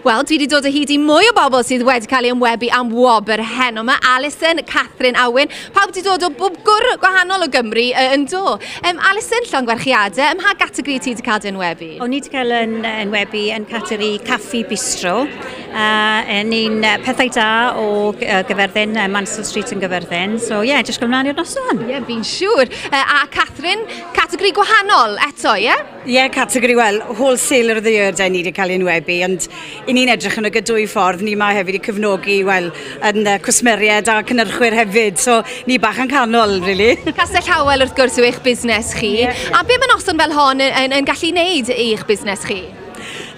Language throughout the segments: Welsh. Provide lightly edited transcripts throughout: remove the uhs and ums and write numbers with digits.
Wel, dwi wedi dod o hyd i mwy o bobl sydd wedi cael eu enwebu am wobr heno. Mae Alison, Catherine a Wyn, pawb wedi dod o bob gwr gwahanol o Gymru yn do. Alison, llongyfarchiadau, ym mha gategori ti wedi cael dy enwebu? O'n i wedi cael yn enwebu yn categori Caffi Bistro. Ni'n pethau da o Gyferddin, Mansell Street yn Gyferddin. So ie, yeah, jyst gael mlaen i'r noson. Ie, yeah, fi'n siŵr. A Catherine, categori gwahanol eto, ie? Yeah? Ie, yeah, categori, wel, Wholesaler of the Year da ni wedi cael ei enwebu, ond i ni'n edrych yn y dwy ffordd, ni ma hefyd i cefnogi, wel, yn cwsmeriaid a cynhyrchwyr hefyd, so ni bach yn canol, really. Castell Howell, wrth gwrs, yw eich busnes chi. Yeah. A be mae noson fel hon yn gallu wneud i'ch busnes chi?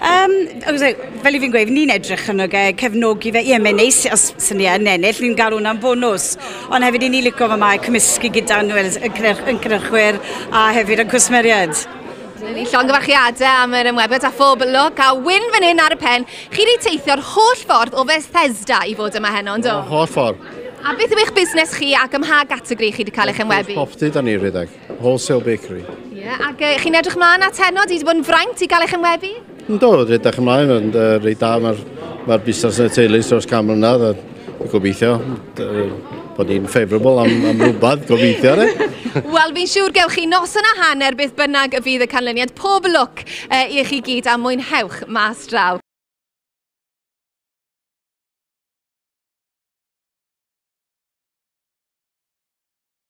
Fel i fi'n gweud, ni'n edrych yn oge, cefnogi fe, ie, mae'n neis os sy'n ni yn ennill, ni'n gael hwnna'n bonws. Ond hefyd i ni licio fe mae cymysgu gyda nhw yn cynhyrchwyr a hefyd yn cwsmeriaid. Ni llongyfarchiadau am yr enwebiad a phob lwc. A Wyn fan hyn ar y pen, chi wedi teithio'r holl ffordd o Bethesda i fod yma heno, yndo? Holl ffordd. A beth yw eich busnes chi ac ym mha gategori chi wedi cael eich enwebu? Popty da ni rhedeg, Wholesale Bakery. Ie, yeah, ac chi'n edrych mlaen at heno? Di wedi bod yn fraint i gael eich enwebu? Ynddo, rhedeg ymlaen, ond reit da, mae'r ma busnes yn y teulu dros 100 mlynedd, a gobeithio bod ni'n favourable am rhywbeth, gobeithio, ne? Wel, fi'n siŵr gewch chi noson a hanner beth bynnag y fydd y canlyniad. Pob lwc i chi gyd a mwynhewch mas draw.